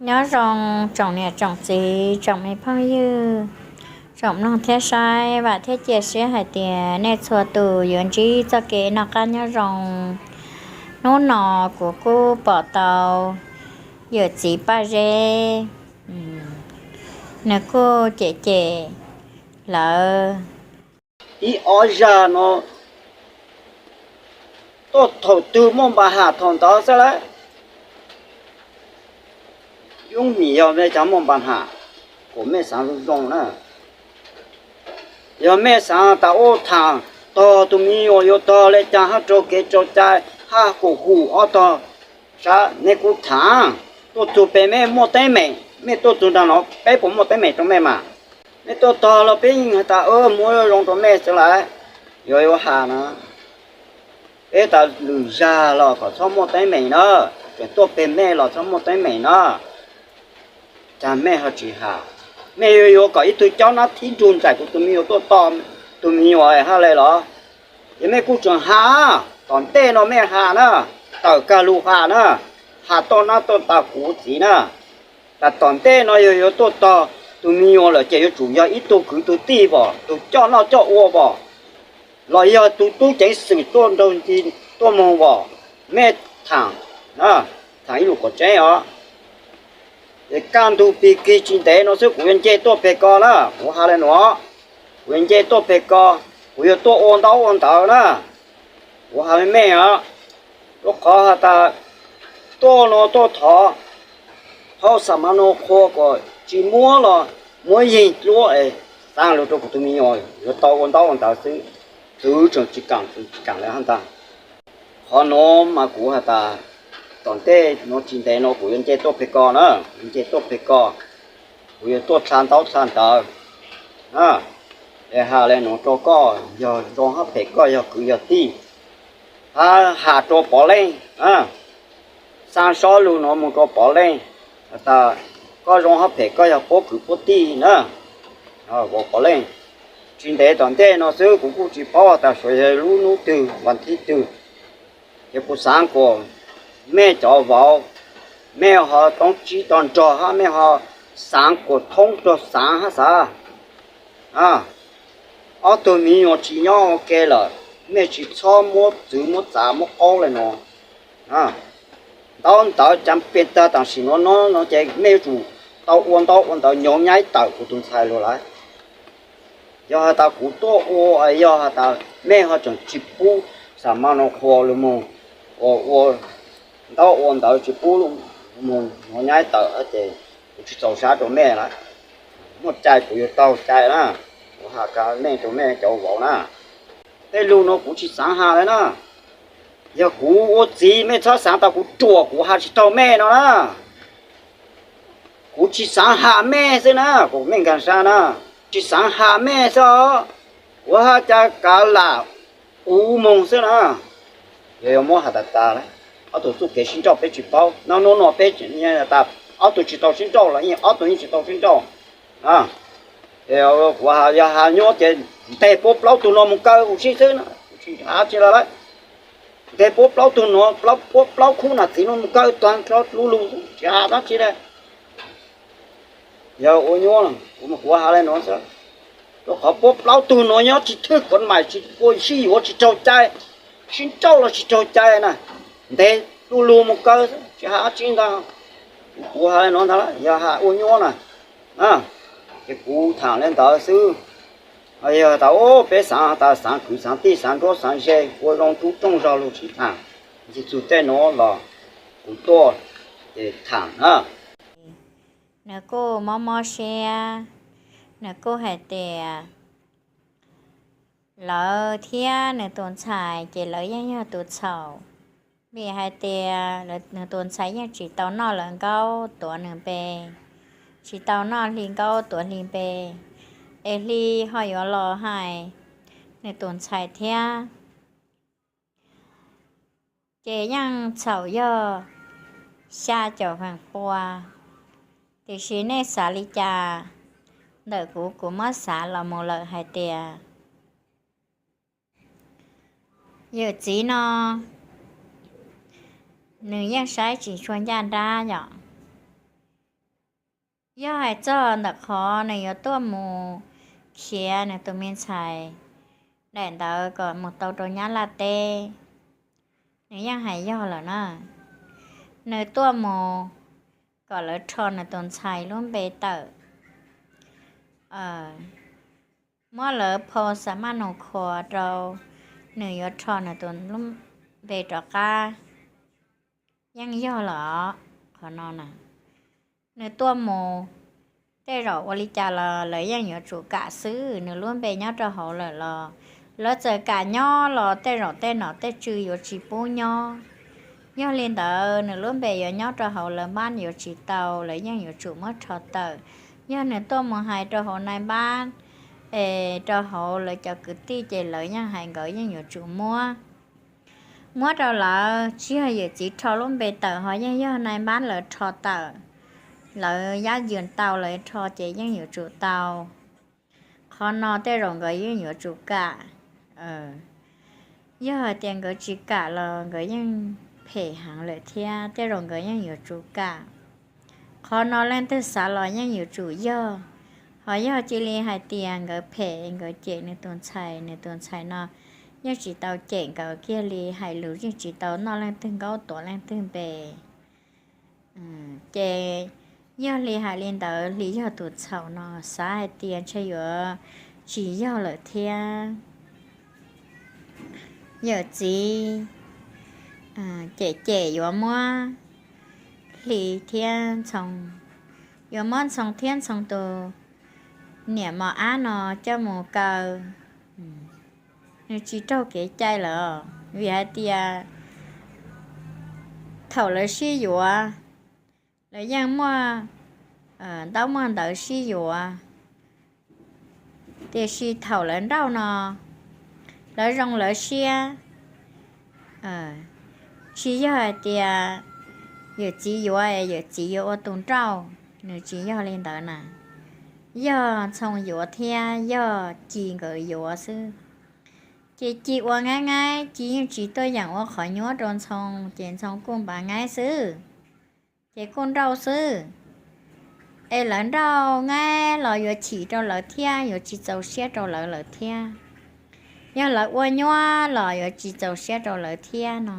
Nyob zoo tsoom niam tsoom txiv, tsoom me phooj ywg, tsoom mloog thiab saib, vam thiab cia siab hais tias nej txhua tus yuav ntsib txoj kev noj qab nyob zoo. Hnub no kuv kuj pom tau yawm txiv Paj Zeb, nws kuj cem cem lawv ib ob zag no tuaj thaum twg muaj npa ham thaum ntawd xwb lawm. Yub nim yog mej cov muaj npa ham, kuas mej xaav zoo zoo na. Yog mej xaav tas ua thaam tog tus me nyuam yuav tog le caag hab raug kev raug cai hab kuas hum ob tog sab, mej kuj thaam. Tuaj txug pem mej muaj teeb meem, mej tuaj txug nraag no peb puas muaj teeb meem rua mej mas? Mej tuaj tog los peb yeej has tas muab zoo rua mej xwb lawm. Yuav yuav has na, peb tas lwm zag los kom txhob muaj teeb meem na, tseem tuaj pem mej los txhob muaj teeb meem na. Cas mej ho tsis has? Mej yuav yuav kom ib tug cob nab thib nrug nraim kuv tus me nyuam tuaj tog tus me nyuam hab le los? Ces mej kuj tseem has, tom ntej no mej has na, tawm kag lug has na, has tuaj nab tuaj tas kuv txiv na. Tas tom ntej no yog yuav tuaj tog tus me nyuam lawm ces yuav tsum yog ib tug kwv tug tij pom, tug coj noj coj ua pom, los yog tug tub ceev xwm tuaj nraug ncig tuaj moog pom. Mej thaam, thaam ib lus kom tseeb os. Es kaj ntug pig kig tsis ntev no xwb kuv yuav nce tuaj peg ko na, kuv has le nuav. Kuv yuav nce tuaj peg ko, kuv yuav tuaj ua ntaub ua ntawv na. Kuv has le mej os, rua qhov has tas tuaj no tuaj thov, thov xam mas no qhua kom tsis muab los muab yeeg dluab es xaav lug rua kuv tus me nyuam yuav tau ua ntaub ua ntawv xwb, txwv tseem tsis kaam, txwv tsis kaam le hab ntag. Qhov nuav mas kuv has tas tom ntej nuav tsis ntev no kuv yuav nce tuaj peg ko na, nce tuaj peg ko, kuv yuav tuaj dlha ntaub dlha ntawv. Es has le nuav rua koj, yog zoo hab phem koj yog kwv yog tij, hab has rua Pov Leej, xaa sob lug nuav moog rua Pov Leej, has tas koj zoo hab phem koj yog puab kwv puab tij na, Pov Leej. Tsis ntev tom ntej no xwb kuv kuj tsis paub tas suav yog lub nub twg vas thib twg, ces kuv xaav kuas mej cov vauv, mej ho toob tsib tog nrog hab mej ho xaav kuas thoob rua xaav hab xav. Ob tug me nyuam tsis nyob ua ke lawm, mej tsis txhob muab txwv muab txav muab qaub le nuav. Ntaub ntawv cam peg tag tam sim nuav no ces mej yuav tsum tau ua ntaub ua ntawv nyob nyaib tawm kuv tus ntxhais lug lawm. Yog has tas kuv tuaj ua, yog has tas mej ho tseem tsis pub xam mas no qhua lug moog ua ntaub ua ntawv, tsis pub lug moog nyob nyaib tawm ces kuv tsis txaus sab rua mej lawm. Muaj cai kuv yuav taug cai na, kuv has kag mej rua mej cov vauv na. Tej lug nuav kuv tsis xaav has le na. Yog kuv ua txiv mej txhob xaav tas kuv ruam kuv has tsis taug mej no na. Kuv tsis xaav has mej xwb na, kuv mej nkaag sab na, tsis xaav has mej xwb os. Kuv has cai kav lam kuv moog xwb na. Yog yuav muab has tas tas, ob tug txuj kev sib nrauj peb tsis paub no, nub nua peb tas ob tug tsis tau sib nrauj los ob tug yeej tsis tau sib nrauj. Kuv yog has nyuaj ces nteg puab plaub tug no moog kaw kuv sib xwb na, tsis has tsi lawm. Nteg puab plaub tug nuav, puab plaub khub nam txiv nuav moog kaw taag lub lug, tsis has dlaab tsi le. Yog ua nyuaj, kuv has le nuav xwb, rua qhov puab plaub tug nuav nyob tsis thwj kuav maim, tsis ua sib yuav, tsis raug cai, sib nrauj los tsis raug cai na, nteg lub lug moog kaw xwb, tsis has dlaab tsi ntag. Kuv has le nuav ntag, yog has ua nyuaj na, ces kuv thaam le ntawd xwb. Yog tas peb xaav tas xaav kwv xaav tij xaav nruab xaav ze ua zoo rub rooj zog lug sib thaam, ntxig txug tej nuav los kuv tuaj ces thaam na. Nws kuj mob mob siab, nws kuj hais tias lawv thiab nws tus ntxhais ces lawv yeej yog tus txhaum, vim hais tias nws tus ntxhais yeej tsis tau noj lawv nkaub tuav nws npe, tsis tau noj hli nkaub tuav hli npe, es hli ho yuav los hais nws tus ntxhais thiab. Ces yeej txhaum yog xya caum feem pua, tiam sis nej xav li cas ntawm kuv, kuv muab xav los mus lawm hais tias yawm txiv no nws yeej saib tsis tshua ncaj nrab yom. Yog hais txog ntawm qhov nws yuav tuaj mus khiav nws tus me ntxhais daim ntawv kom mus tau rau Nyab Laj teb, nws yeej hais yog lawm na. Nws tuaj mus kom lawv rho nws tus ntxhais lub npe tawm, muab lawv phau xa maj nus khuas rau, nws yuav rho nws tus lub npe rov qab, yeej yog lawm. Qhov no na, nws tuaj mus, tej zaum ua li cas los lawv yeej yuav tsum kam xwb, nws lub npe nyob rau hauv lawm los lawv txawm kam nyob los tej zaum tej nom tej tswv yuav tsis pub nyob. Yog li ntawd nws lub npe yuav nyob rau hauv lawv npab yuav tsis tau, lawv yeej yuav tsum muab rho tawm. Yog nws tuaj mus hais rau hauv nais npab es rau hauv lawv cov kwv tij ces lawv yeej hais nkawd yeej yuav tsum muab muab rau lawv, tsis yog yawm txiv rho lub npe tawm ho yeej yog nais npab lawv rho tawm, lawv yab yws tau lawv rho ces yeej yuav tsum tau. Qhov no tej zaum nkawd yeej yuav tsum kam. Yog hais tias nkawd tsis kam los nkawd yeej phem heev lawm thiab, tej zaum nkawd yeej yuav tsum kam. Qhov no leej twg xav los yeej yuav tsum yog, ho yog cia li hais tias nkawd phem nkawd cem nws tus ntxhais, nws tus ntxhais no yeej tsis tau cem nkawd kiag li, hais lus yeej tsis tau noj leej twg nkaub tuav leej twg npe. Ces yog li hais li ntawd Hli yog tus txhaum no xav hais tias ntshe yuav tsis yog lawm thiab. Yawm txiv cem cem yuav muab Hli thiab Ntxhoo, yuav muab Ntxhoo thiab Ntxhoo tus niam mos ab no coj mus kaw. Nws tsis raug kev cai lawm vim hais tias thaum lawv sib yuav, lawv yeej muaj ntaub muaj ntawv sib yuav, tiam sis thaum lawv nrauj no lawv zoo lawv siab. Tsis yog hais tias yawm txiv yuav es yawm txiv yuav ua tus nrauj, nws tsis yog li ntawd na. Yog Ntxhoo yuav thiab yog Ci nkawd yuav xwb. Ces Ci ua ngaib ngaib, Ci yeej tsis tuaj yeem ua qhov nyuab rau Ntxhoo, ces Ntxhoo kuj npav ngaib xwb, ces kuj nrauj xwb. Es lawv nrauj ngaib los yuav chim rau lawv thiab, yuav tsis txaus siab rau lawv lawm thiab. Yog lawv ua nyuab los yuav tsis txaus siab rau lawv thiab no.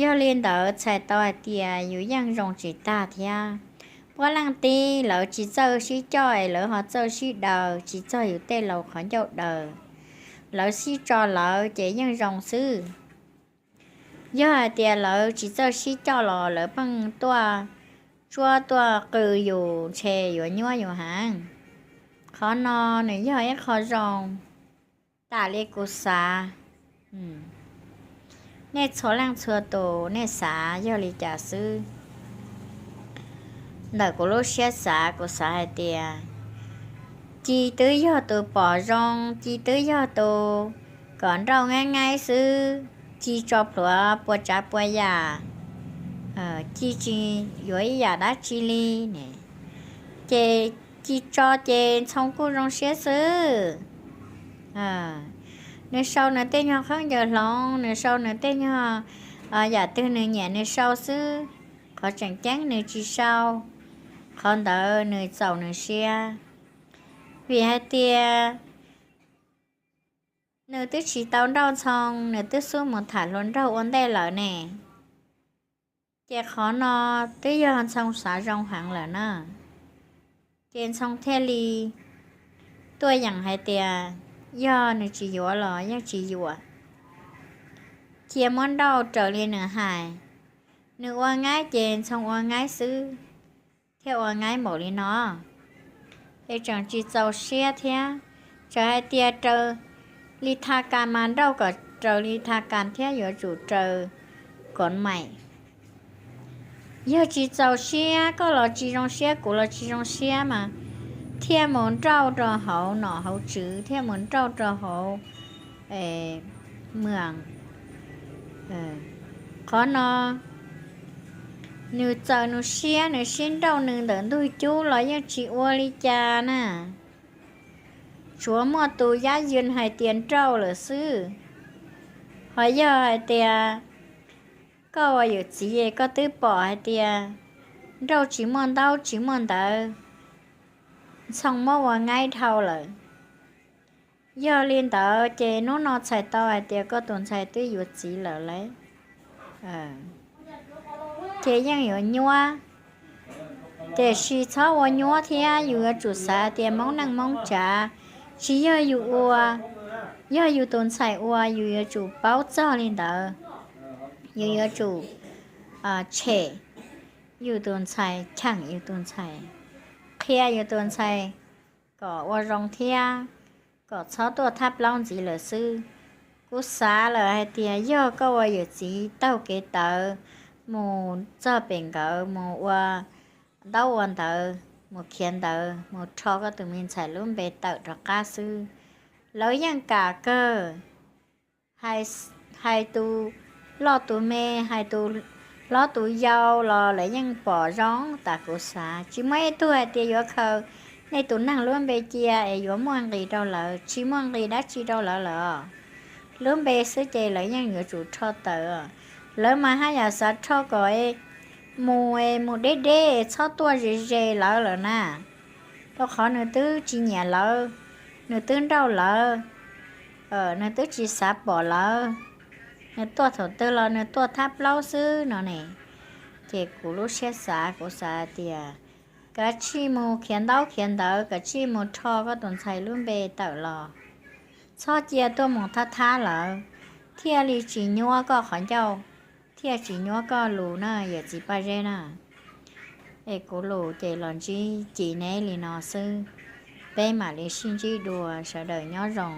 Yog li ntawd txhais tau hais tias yus yeej zoo tsis tag thiab. Puab leej tib lawv tsis txawj sib coj es lawv ho txawj sib daws, tsis txog yus tej laus qhov ncauj daws, lawv sib tso lawv ces yeej zoo xwb. Yog hais tias lawv tsis txawj sib coj los lawv pheej tuaj tsuab tuaj qw yus ntshe yuav nyuab yus heev. Qhov no nws yog ib qho zoo, tam li kuv xav. Nej txhua leej txhua tus nej xav yog li cas xwb. Ntawm kuv lub siab xav, kuv xav hais tias Ci twb yog tus pom zoo, Ci twb yog tus kom nrauj ngaib ngaib xwb, Ci tso plhuav pua tsav pua yam, Ci tsis yuav ib yam dab tsi li ne. Ces Ci tso ces Ntxhoo kuj zoo siab xwb. Nws sau nws tej nyuag khaub ncaws hloov, nws sau nws tej nyuag yam twg nws nyiam nws sau xwb, qhov tseem ceeb nws tsis sau. Qhov ntawd nws txaus nws siab, vim hais tias nws twb tsis tau nrauj Ntxhoo, nws twb xub mus tham hluas nraug ua ntej lawm ne. Ces qhov no twb yog Ntxhoo xav zoo heev lawm na. Ces Ntxhoo thiaj li tuaj yeem hais tias yog nws tsis yuav los yeej tsis yuam, cia muab nrauj raws li nws hais. Nws ua ngaib ces Ntxhoo ua ngaib xwb, thiaj ua ngaib npaum li no. Es tseem tsis txaus siab thiab, txawm hais tias raws li tha kas mas nrauj kom raws li tha kas thiab yuav tsum raws kov maim. Yog tsis txaus siab, koj los tsis zoo siab, kuv los tsis zoo siab mas thiaj mus nrauj rau hauv nom hauv tswv, thiaj mus nrauj rau hauv mws. Qhov no nws txawm nws siab, nws sib nrauj nws ntawm ntug cub los yeej tsis ua li cas na. Tsuav muaj tus yab ywg hais tias nrauj lawm xwb. Ho yog hais tias koj ua yawm txiv, koj twb pom hais tias nrauj tsis muaj ntaub tsis muaj ntawv, Ntxhoo muab ua nqaib dhau lawm. Yog li ntawd ces hnub no txhais tau hais tias koj tus ntxhais twb yuav txiv lawm lauj, ces yeej yuav nyuab. Tiam sis txhob ua nyuab thiab, yus yuav tsum xav tias Hmoob neej Hmoob tsav, tsis yog yus ua, yog yus tus ntxhais ua, yus yuav tsum paub txog li ntawd. Yus yuav tsum tshem yus tus ntxhais, cheem yus tus ntxhais, qhia yus tus ntxhais kom ua zoo thiab, kom txhob tuaj thab plaub ntxiv lawm xwb. Kuv xav lawm hais tias yog koj ua yawm txiv taug kev tawv mus txog pem nkawd, mus ua ntaub ua ntawv, mus khiav ntawv, mus rho koj tus me ntxhais lub npe tawm rov qab xwb, lawv yeej kam kawg. Hais tus loj tus me, hais tus hlob tus yau los lawv yeej pom zoo. Tas kuv xav tsis muaj ib tug hais tias yuav khaws nej tus neeg lub npe cia es yuav muaj nqis rau lawv, tsis muaj nqis dab tsi rau lawv lawm. Lub npe xwb ces lawv yeej yuav tsum rho tawm. Lawv mas haj yam xav rho kom mus, mus deb deb, txhob tuaj ze ze lawv lawm na. Rau qhov nws twb tsis nyiam lawv, nws twb nrauj lawv, nws twb tsis xav pom lawv, nws tuaj thaum twg los nws tuaj thab plaub xwb no ne. Ces kuv lub siab xav, kuv xav tias kav tsij mus khiav ntaub khiav ntawv, kav tsij mus rho koj tus ntxhais lub npe tawm los, txhob cia tuaj mus thab thab lawv, thiaj li tsis nyuab koj qhov ncauj, thiaj tsis nyuab koj lus na yawm txiv Paj Zeb na. Es kuv lus ces los ntsib ci neb li no xwb, peb mam li sib ntsib dua, sawv daws nyob zoo.